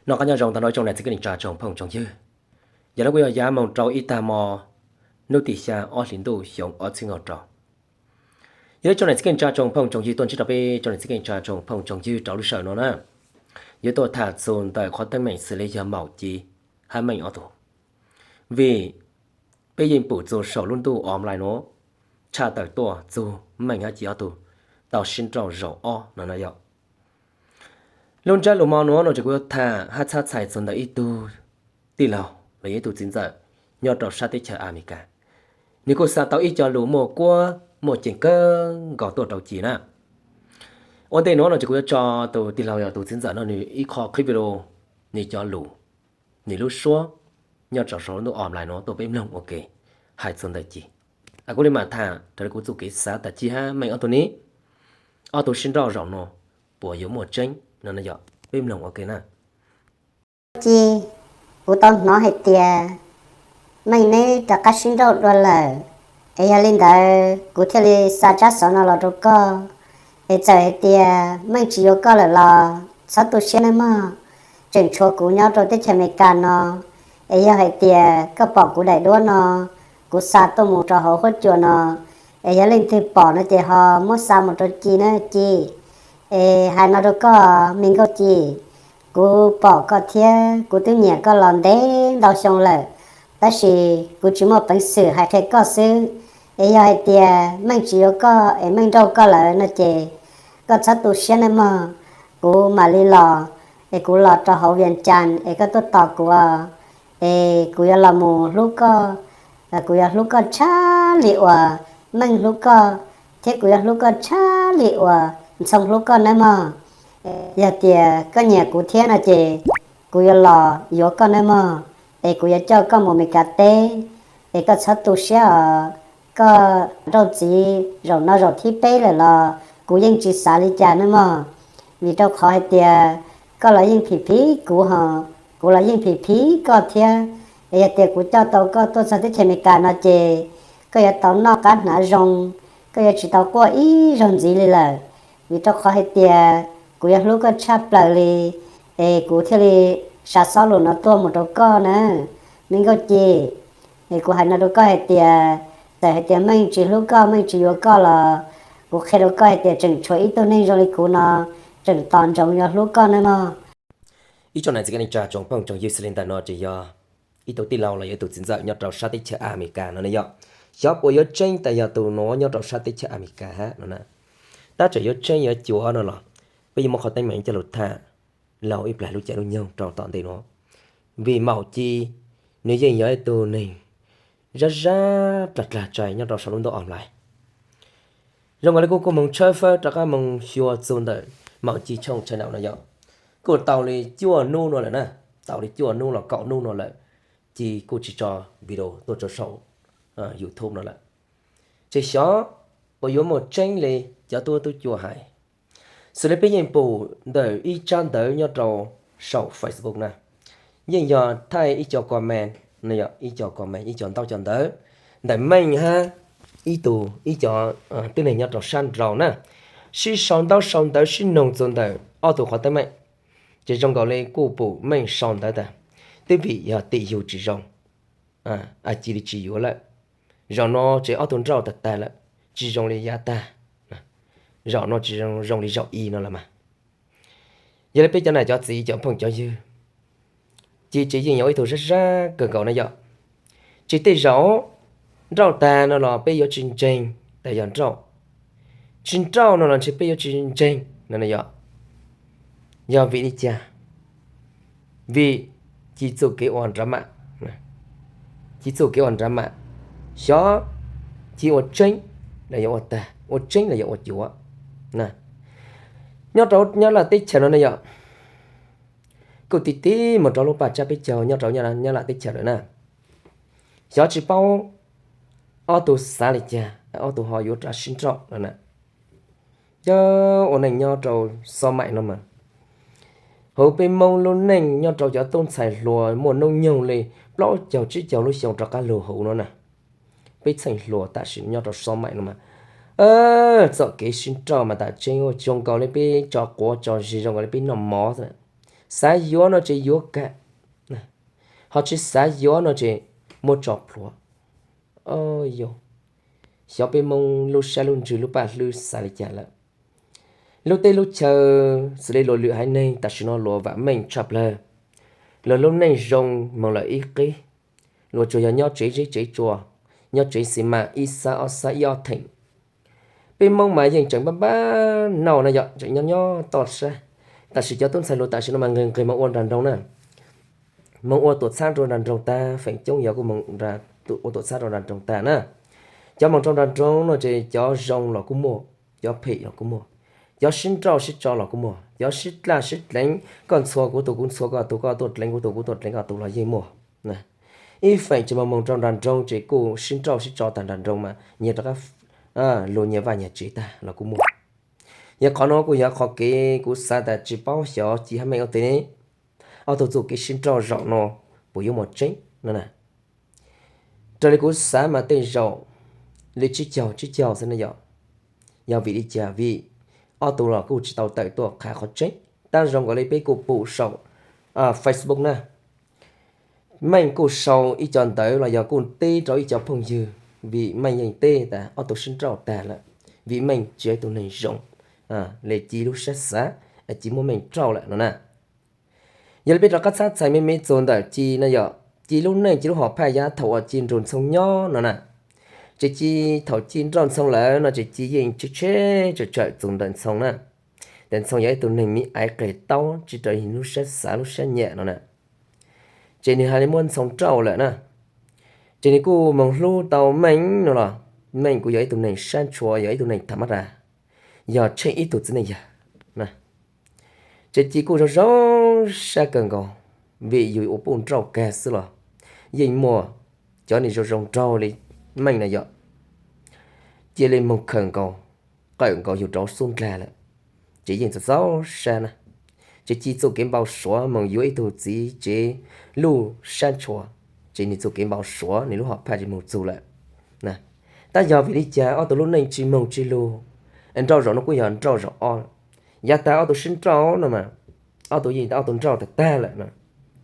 Noj qab nyob zoo tag nrho ib tsoom niam txiv kwv tij neej tsa tsoom phooj tsoom ywg. Yog li kuj yog yav moos rau ib tag hmo, hnub tim xya ob hlis ntuj xyoo ob txhiab kaum rau. Yog li tsoom niam txiv kwv tij neej tsa tsoom phooj tsoom ywg, tuaj ntsib rau peb tsoom niam txiv kwv tij neej tsa tsoom phooj tsoom ywg rau lub sij hawm no na, yuav tuaj tham txug ntawm qhov teeb meem xws li yog Maum Ci hab Meej ob tug. Vim peb yeej pum txug saum lub ntuj online nuav tshaj tawm tuaj txug Meej hab Ci ob tug tau sib nrauj zaum ob no na yog. Lub ntsab lus mo nuav no ces kuv yuav tham hab txhab txhais txug ntawm ib tug tij laug los yog ib tug txiv ntxawm nyob rau sab teb chaws Amelikas. Nws kuj xa tau ib co lus muaj kuab muaj ceem kawg nkaus tuaj rau Ci na. Ua ntej nuav no ces kuv yuav tso tus tij laug yog tus txiv ntxawm no nws ib qho clip video, nws cov lus, nws lub suab nyob rau saum lub ntuj online nuav tuaj peb mloog ua ke hais txug ntawm Ci. Kuv li mam tham raws li kuv txuj kev xav tas Ci hab Meej ob tug ne, ob tug sib nrauj zaum no puas yuav muaj tseeb no na yog, peb mloog ua ke na. Ci, kuv tau hnov hais tias Meej neb rov qab sib nrauj dua lawm, es yog li ntawd kuv thiaj li xa tsab xov no los rau koj. Es txawm hais tias Meej tsis yuav koj lawm los txhob tu siab nawb mog, tseem tshuav kuv nyob rau teb chaws Amelikas no. Es yog hais tias koj pom kuv daim duab no, kuv xa tuaj mus rau hauv huab cua no, es yog leej twg pom no ces ho muab xa mus rau Ci na Ci. Es hais no rau koj me nkauj Ci, kuv pom koj thiab kuv twb nyiam koj los ntev ntau xyoo lawm, tab sis kuv tsis muaj peev xwm hais qhia koj xwb. Es yog hais tias Meej tsis yuav koj es Meej nrauj koj lawm no ces koj txhob tu siab nawb mog, kuv mam li los. Es kuv los rau hauv Vias Cas es koj tuaj tos kuv, es kuv yuav los mus hlub koj, kuv yuav hlub koj tshaj li uas Meej hlub koj, thiab kuv yuav hlub koj tshaj li uas Ntxhoo hlub koj nawb mog. Yog tias koj nyiam kuv thiab no ces kuv yuav los yuav koj nawb mog, es kuv yuav coj koj mus Amelikas teb, es koj txhob tu siab os. Koj nrauj txiv zaum no zaum thib peb lawm los kuv yeej tsis xav li cas nawb mog, vim rau qhov hais tias koj los yeej phim phim kuv ho, kuv los yeej phim phim koj thiab. Es yog tias kuv coj tau koj tuaj txog teb chaws Amelikas no ces koj yuav tau noj qab hnav zoo, koj yuav tsis tau quaj ib zaug ntxiv li lawm, vim rau qhov hais tias kuv yuav hlub koj tshaj plaws li, es kuv thiaj li xa xob lus no tuaj mus rau koj na, me nkauj Ci. Es kuv hais no rau koj hais tias, txawm hais tias Meej tsis hlub koj, Meej tsis yuav koj los kuv qhia rau koj hais tias tseem tshuav ib tug neeg zoo li kuv no tseem tos ntsoov yuav hlub koj nawb mog. Ib tsoom niam txiv kwv tij neej tsa tsoom phooj tsoom ywg, xws li ntawm no ces yog ib tug tij laug los yog ib tug txiv ntxawm nyob rau sab teb chaws Amelikas no ne yog. Xyov puas yuav tseeb tas yog tus nuav nyob rau sab teb chaws Amelikas hab no na. Tab tseem yuav tseeb yuav cuav no los peb yuav muab qhov teeb meem coj lug tham laug ib plag lub caij lub nyoog rau tom ntej nuav. Vim Maum Ci nws yeej yog ib tug neeg zab zab plag plag tsai nyob rau saum lub ntuj online. Zoo nkaus li kuv kuj moog tshawb fawb rov qab moog xyuas txug ntawm Maum Ci channel no yog, kuj tau li cuaj nub no lawm na, tau li cuaj nub los kaum nub no lawm, Ci kuj tsis tso video tuaj rau saum YouTube no lawm. Ces xyov puas yuav muaj tseeb li cov tub tub cua hais. Xws li peb yeej pum ntawm ib tsab ntawv nyob rau saum Facebook na, yeej yog thaij ib co comment, ib co comment, ib co ntaub co ntawv ntawm Meej hab ib tug, ib co tib neeg nyob rau sab nraud na, sib sau ntaub sau ntawv sib noog txug ntawm ob tug qhov teeb meem. Ces zoo nkaus li kuj pum Meej sau ntawv tas, twb vim yog tim yug tsis zoo, Ci li tsis yuav lawm. Zaum no ces ob tug nrauj tag tag lawm, tsis zoo li yav tag, zaum no tsis zoo li zaum i no los mas. Yog li peb cov nam cov txiv cov phooj cov ywg, Ci ces yeej yog ib tug zab zab kawg nkaus na yog. Ces tej zaum nrauj tag no los peb yuav tsis ntseeg tas yog nrauj, tsis nrauj no los ntshe peb yuav tsis ntseeg no yog. Yog vim li cas? Vim Ci txuj kev ua nrov mam, Ci txuj kev ua nrov mam, xyov Ci ua tseeb los yog ua tag, ua tseeb los yog ua cuav. Nyob rau Nyab Laj teb chaws no ne yog, kuj tiv tiv mus rau lub paj tsab peb caug nyob rau Nyab Laj teb chaws lawm na. Xyov tsis paub ob tug xav li cas, ob tug ho yuav rov sib nrauj no na. Cov ua neej nyob rau xo maim no mas, hauv peb Hmoob lub neej nyob rau cov tub ntxhais hluas muaj hnub nyoog li plaub caug tsib caug lub xyoo rov qab lug hauv no na, peb txheej hluas tam sim nyob rau xo maim no mas, txoj kev sib nrauj mas tam tseeb ua zoo nkaus li peb tso quav tso zis, zoo nkaus li peb noj mov xwb. Xav yuav no ces yuav kam, ho tsis xav yuav no ces muab tso plhuav. Xyov peb Hmoob lub sab lub ntsws lub paj hlwb xav li cas lawm. Lub teb lub chaw, xws li luag lwm haiv neeg tam sim no luag vam meej tshaj plawg, luag lub neej zoo moog lawm ib qib, luag tsuas yog nyob tsev zeb tsev tsua, nyob tsev xis mas ib xab ob xab ib ob theem. Peb Hmoob mas yeej tseem npaj npaj noj na yom, tseem nyob nyob toj sab. Tam sim cov tub ntxhais luag tam sim no mas nqis nqis moog ua nram nroog na, moog ua tuam txhab rau nram nroog tag, feem coob yog kuj moog ua tuam txhab rau nram nroog tag na. Cov moog rau nram nroog no ces cov zoo los kuj muaj, cov phem los kuj muaj, cov sib nrauj sib tso los kuj muaj, cov sib dlaj sib dleev, koj ntxhua kuv tus, kuv ntxhua koj tus, koj tuaj dleev kuv tus, kuv tuaj dleev koj tus los yeej muaj. Ib feem tsis moog moog rau nram nroog ces kuj sib nrauj sib tso tag nram nroog mas nyias rov qab lug nyias vaj nyias tsev tag los kuj muaj. Yog qhov no kuj yog qhov kev kuv xav tas tsis paub xyov ci hab meej ua teb ne, ob tug txuj kev sib nrauj zaum no puas yuav muaj tseeb no na. Raws li kuv xav mas tej zaum li tsib caug tsib caug xwb na yom. Yog vim li cas? Vim ob tug los kuj tsis tau tawm tuaj qha qhov tseeb, tab zoo nkaus li peb kuj pum saum Facebook na, Meej kuj sau ib co ntawv los yog kuj teb rau ib co phooj ywg, vim Meej yeej teb tas ob tug sib nrauj tag lawm, vim Meej tsis yog ib tug neeg zoo, li ci lub sab xav, ci muab Meej nrauj lawm no na. Yog li peb rov qab txhab txhais me me txug ntawm ci no yom, ci lub neej ci lub hom phaj yav thaum uas ci nrug Ntxhoo nyob no na. Ces ci thaum ci nrauj Ntxhoo lawm no ces ci yeej tsheb tsheb tsawm tsawm txug ntawm Ntxhoo na. Ntawm Ntxhoo yog ib tug neeg me aiv qeg taub tsis raws lub sab xav lub sab nyam no na. Ces nws hais li muab Ntxhoo nrauj lawm na. Ces nws kuj moog hlub tau Meej no los, Meej kuj yog ib tug neeg sab ntshua, yog ib tug neeg tham mab das, yog tsheej ib tug txiv neej yawg. Ces ci kuj zoo zoo sab kawg nkaus, vim yus ua puj nrauj kag xwb los yeej muaj cov neeg zoo zoo nraug li Meej na yom. Cia li moog khawm nkaus, qawm nkaus yus rau xub ndlag lawm, ces yeej txaus txaus sab na. Ces ci txuj kev npau suav moog yuav ib tug txiv tsev luj sab ntshua, ces nws txuj kev npau suav nws lub hom phaj tsis moog txug lawm. Tab yog vim li cas ob tug lub neej tsis moog tsis lug? Nrauj zaum no kuj yog nrauj zaum ob. Yav tag ob tug sib nrauj no mas, ob tug yeej tau ob tug nrauj tag tag lawm no,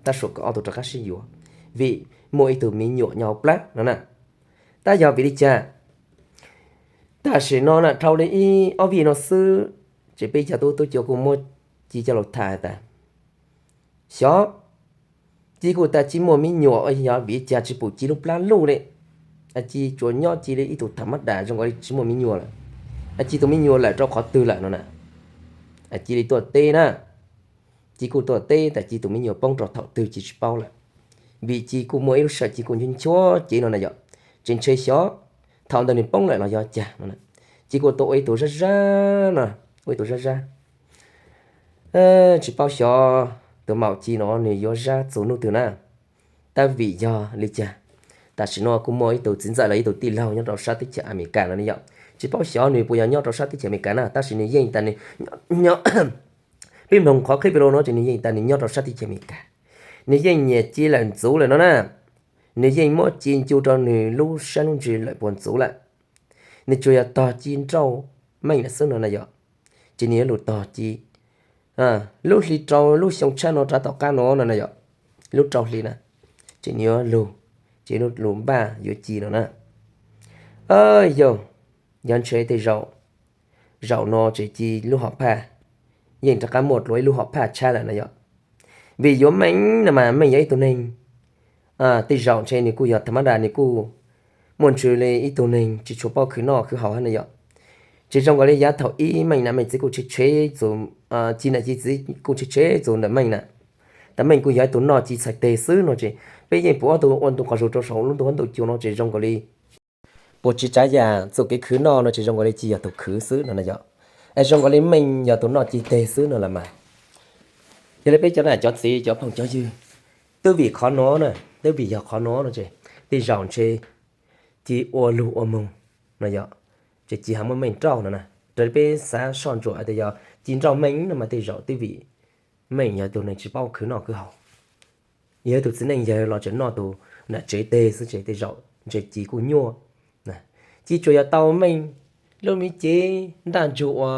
tab sis kom ob tug rov qab sib yuav, vim muaj ib tug me nyuam nyob hauv plab no na. Tab yog vim li cas? Tam sim no na dhau li ib ob vij no xwb, ces peb cov tub tub cuav kuj muab ci coj lug tham tas, xyov, ci kuj tas ci muaj me nyuam, yog vim li cas tsis pum ci lub plab luj li? Ci tsuas nyob ci li ib tug tham mab das zoo nkaus li tsis muaj me nyuam lawm. Ci tus me nyuam lawm rau qhov twg lawm no na? Ci li tuaj teb na. Ci kuj tuaj teb tas ci tus me nyuam poob rau thaum twg ci tsis paub lawm, vim ci kuj muaj ib lub sij hawm ci kuj nchuav nchuav cev no na yom. Ces ntshe xyov thaum ntawd nws poob lawm los yog cas no. Ci kuj tuaj ua ib tug zab zab no, ua ib tug zab zab. Tsis paub xyov tus maum ci no nws yuav zab txug hnub twg na. Tab vim yog li cas, tam sim no kuj muaj ib tug txiv ntxawm los ib tug tij laug nyob rau sab teb chaws Amelikas no ne yom. Tsis paub xyov nws puas yog nyob rau sab teb chaws Amelikas na, tab sis nws yeej tas nws nyob, peb mloog qhov qhib peb lus no ces nws yeej tas nws nyob rau sab teb chaws Amelikas. Nws yeej nyiam ci lawm ntxuv lawm no na. Nws yeej muab ci ncu rau nws lub sab lub ntsws lawm puag ntxuv lawm. Nws tsuas yog tog ci nrauj Meej lawm xwb no na yom. Ces nws yuav lug tog ci lub hli rau lub xyoo tshaj no rov tom qab no no na yom, lub rau hli na, ces nws yuav lug, ces lug npaj yuav ci no na. Yog, yog ntshe tej zaum, zaum no ces ci lub hom phaj yeej rov qab muaj dlua ib lub hom phaj tshab lawm na yom. Vim yuav Meej no mas Meej yog ib tug neeg, tej zaum ntshe nws kuj yog tham mab das, nws kuj muaj ntsws li ib tug neeg tsis tshua paub khwv noj khwv haus hab na yom. Ces zoo nkaus li yav thaum ub Meej nam Meej txiv kuj tshev tshev txug, ci nam ci txiv kuj tshev tshev txug ntawm Meej na. Tas Meej kuj yog ib tug noj ci txhais teg xwb no ces peb yeej pum ob tug ua ntu qhov zug rau saum lub ntuj huab ntuj cua no ces zoo nkaus li puas tsis tsav yam txuj kev khwv noj no ces zoo nkaus li ci yog tus khwv xwb no na yom. Es zoo nkaus li Meej yog tus noj ci teg xwb no las mas. Yog li peb cov nam cov txiv cov phooj cov ywg, twb vim qhov no na, twb vim yog qhov no no ces tej zaum ntshe ci ua lug ua moog no yom, ces ci ho muab Meej nrauj no na. Raws li peb xav soj ntsuam hais tias yog ci nrauj Meej no mas tej zaum twb vim Meej yog tus neeg tsis paub khwv noj khwv haus, yog tus txiv neej yawg los tseem noj tus nam tsev teg xwb ces tej zaum ntshe ci kuj nyuaj. Ci tsuas yog tau Meej lub me cev ntaj ntsug ua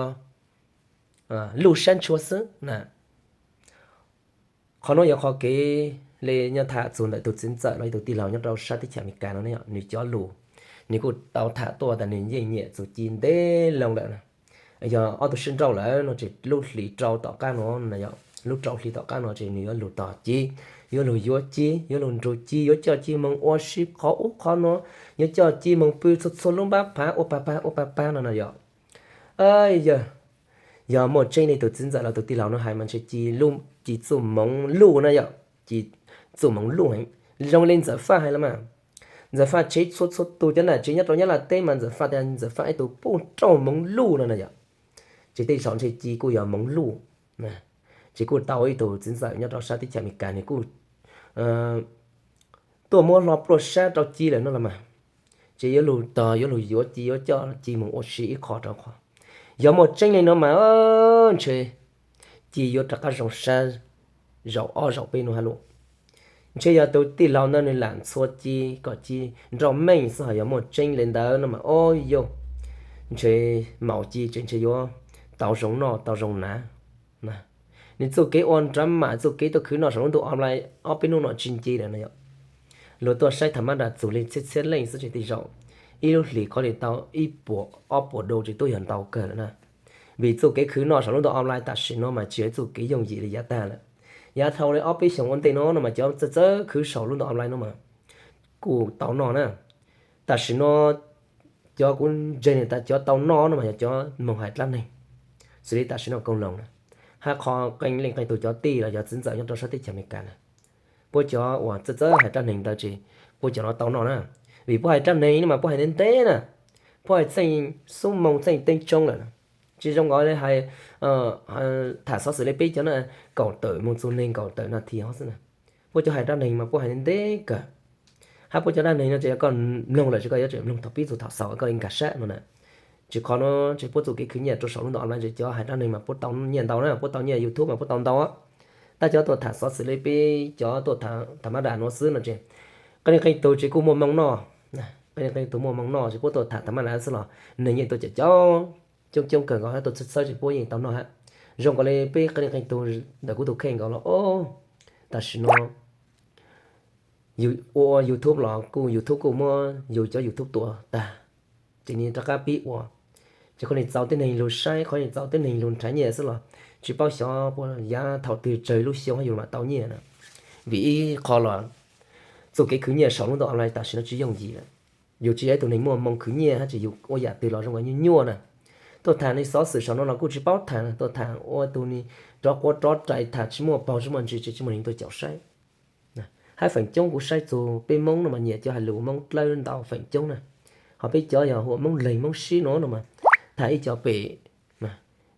luj sab ntshua xwb na. Qhov no yog qhov kev li nyob tham txug ntawm tus txiv ntxawm los ib tug tij laug nyob rau sab teb chaws Amelikas no ne yom, nws cov lus nws kuj tau tham tuaj tas nws yeej nyiam txug Ci ntev loo lawm. Yog ob tug sib nrauj lawm no ces lub hlis rau tom qab no, yog lub rau hli tom qab no ces nws yuav lug tos Ci, yuav lug yuav Ci, yuav lug nrug Ci, yuav coj Ci moog ua si qhov ub qhov no, yuav coj Ci moog pw txhua txhua lub npab phav ua pag pag ua pag pag no no yom. Yog, yog muaj tseeb li tus txiv ntxawm los tus tij laug no hais mas ntshe Ci, Ci txuj moov luj na yom, Ci txuj moov luj heev. Zoo li Ntxawm Faj hais los mas, Ntxawm Faj tshev txhua txhua tus cov nam tsev nyob rau Nyab Laj teb mas Ntxawm Faj tias Ntxawm Faj ib tug puj rauj moov luj no na yom. Ces tej zaum ntshe Ci kuj yog moov luj. Ces kuj tau ib tug txiv ntxawm nyob rau sab teb chaws Amelikas nws kuj tuaj muab hlo pluaj sab rau Ci lawm no los mas, ces yuav lug tog yuav lug yuav Ci, yuav coj Ci moog ua si ib qho rau qhov. Yog muaj tseeb li no mas ntshe Ci yuav rov qab zoo sab zaum ob zaum peb no hab lug. Ntshe yog tus tij laug ntawd nws lam ntxhua Ci kom Ci nrauj meej xwb, ho yog muaj tseeb li ntawd no mas o yog, ntshe maum Ci ces ntshe yuav tau zoo noj tau zoo hnav. Nws txuj kev ua nrab mam, txuj kev tuaj khwv noj saum lub ntuj online ob peb hnub no tsis nce lawm no yom. Luag tuaj saib tham mab nra txug li txhiab txhiab leej xwb ces tej zaum ib lub hlis qhov li tau ib puas ob puas dau ces twb yog ntau kawg lawm na. Vim txuj kev khwv noj saum lub ntuj online tam sim no mas tsis yog txuj kev yooj yim li yav tag lawm. Yav dhau li ob peb xyoos ua ntej no no mas cov txawj txawj khwv saum lub ntuj online no mas kuj tau noj na. Tam sim no cov kuv ntseeg tas cov tau noj no mas yog cov moog hais dlaab neeg, xws li tam sim no Koos Loos na, hab qhov qee leej qee tug cov tij los yog txiv ntxawm nyob rau sab teb chaws Amelikas na. Puab cov uas txawj txawj hais dlaab neeg ntawd ces puab cov no tau noj na. Vim puab hais dlaab neeg no mas puab hais ntev ntev na, puab hais txheej xub moo txheej teev tsoo lawm. Tsis zoo nkaus li hais tham xov xwm li peb cov na, kaum tawm moog txug neeg kaum tawm nas this hov xwb na. Puab cov hais dlaab neeg mas puab hais ntev kawg. Hab puab cov dlaab neeg no ces yog koj mloog lawm ces koj yuav tsum mloog thaum pib txug thaum xaus koj li nkag sab no na. Tsis qhov no ces puab txuj kev khwv nyiaj rau saum lub ntuj online ces cov hais dlaab neeg mas puab tau nyiaj ntau na, puab tau nyiaj YouTube mas puab tau ntau. Tab cov tuaj tham xov xwm li peb cov tuaj tham mab nra no xwb no ces qee leej qee tug ces kuj muaj moo noj, qee leej qee tug muaj moo noj ces puab tuaj tham tham mab nra xwb los neeg yeej tuaj caum coob coob kawg nkaus hab tuaj txhawb txhawb ces puab yeej tau noj hab. Zoo nkaus li peb qee leej qee tug ntawm kuv tus kheej nkaus los o, tam sim no yus ua YouTube los kuj YouTube kuj muab yus cov YouTube tua tag, ces nws rov qab pib ua. Ces koj li txaus tej neeg lug saib, koj li txaus tej neeg lug nrhav nyiaj xwb los tsis paub xyov puas yav thaum twg tsawg lub xyoo hab yus mam tau nyiaj na. Vim ib qho los txuj kev khwv nyiaj saum lub ntuj online tam sim no tsis yooj yim lawm. Yus tsis yog ib tug neeg muaj moo khwv nyiaj hab ces yus ua yam twg los zoo nkaus nyuaj nyuaj na. Tuaj tham li xov xwm saum no los kuj tsis paub tham, tuaj tham ua tug ni rov quav rov rais tham tsis muaj paug tsis muaj ntsis ces tsis muaj neeg tuaj caum saib. Hab feem coob kuv saib txug peb Moob no mas nyiam cov hais lus Moob Dlawb ntau feem coob na. Ho peb cov yog hu ua Moob Leeg Moob Sib no no mas tham ib co pem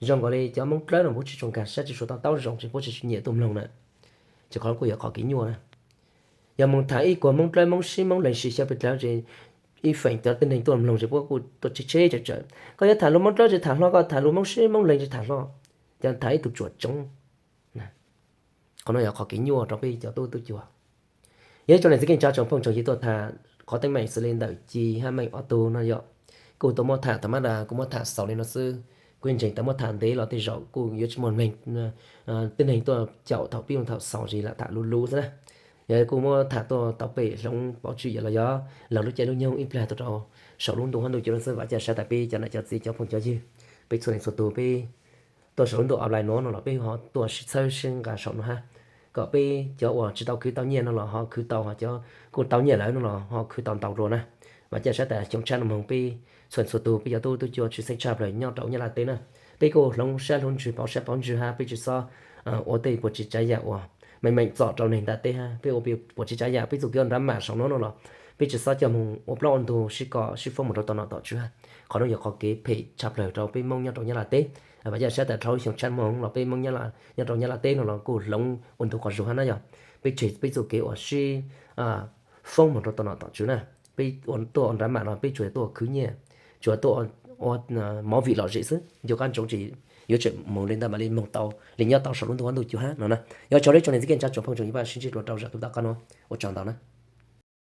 zoo nkaus li cov Moob Dlawb no puab tsis tshua nkag siab tsis tshua to taub zoo ces puab tsis nyiam tuaj mloog na. Ces qhov kuj yog qhov kev nyuaj na. Yog moog tham ib kuag Moob Dlawb Moob Sib Moob Leeg Sib xyaw pes dlawg ces ib feem cov tib neeg tuaj mloog ces puab kuj tuaj tsheb tsheb tsawm tsawm. Koj yuav tham lus Moob Dlawb tsis tham hlo, koj tham lus Moob Sib Moob Leeg tsis tham hlo, ces tham ib tug tsuam tsoov. Qhov no yog qhov kev nyuaj rau peb cov tub tub cuag. Yog ib tsoom niam txiv keej tsa tsoom phooj tsoom ywg tuaj tham qhov teeb meem xws li ntawm Ci hab Meej ob tug no yom. Kuj tuaj muab tham tham mab nra, kuv muab tham xaus li no xwb. Kuv ntseeg tas muab tham ntev los tej zaum kuj yuav tsis muaj neeg, tib neeg tuaj caum thaum pib mus thaum xaus ces lam tham luv luv xwb na. Yog kuj muab tham tuaj tau pem hloov pov tswm yam los yog laug lub caij lub nyoog ib plag tuaj rau saum lub ntuj hab ntuj cua no xwb. Vam ca sawv tas peb cov nam cov txiv cov phooj cov ywg, peb txhua leej txhua tug peb tuaj saum lub ntuj online no no los peb ho tuaj sib txhawb sib nqa saum no hab, kom peb cov uas tsis tau khwv tau nyiaj no los ho khwv tau, ho cov kuj tau nyiaj lawm no los ho khwv tau ntau dua na. Vam ca sawv tas xyoo tshab no moog peb txhua leej txhua tug peb cov tub tub cuag tshwj xeeb tshaj plaws nyob rau Nyab Laj teb na. Peb kuj hloov sab hloov ntsws pauv sab pauv ntsws hab peb tsis xob ua tej puas tsis tsav yam uas meej meej txom rau neeg nram teb hab. Peb ua puas tsis tsav yam, peb txuj kev ua nrab mam saum no no los peb tsis xob coj moog ua plaub ua ntug sib kom sib foob mus rau tom nom tom tswv hab. Qhov no yog qhov kev phem tshaj plaws rau peb Moob nyob rau Nyab Laj teb. Vam ca sawv tas dhau xyoo tshab moog los peb Moob nyob rau Nyab Laj teb no los kuj hloov ua ntug quas zuag hab na yog. Peb tseg peb txuj kev uas sib foob mus rau tom nom tom tswv na. Peb tuaj ua nrab mam no peb tsuas tuaj khwv nyiaj, tsuas tuaj ua mov vim lom zem xwb, ncu qab ntsoov tsis yuav tsum mus li ntawd mam li moog tau li nyob tau saum lub ntuj hab ntuj cua hab no na. Yog tsaug le tsoom niam txiv keej tsa tsoom phooj tsoom ywg pab sib ntsib dua rau zaj kub tom qab no, ua tsaug ntau na.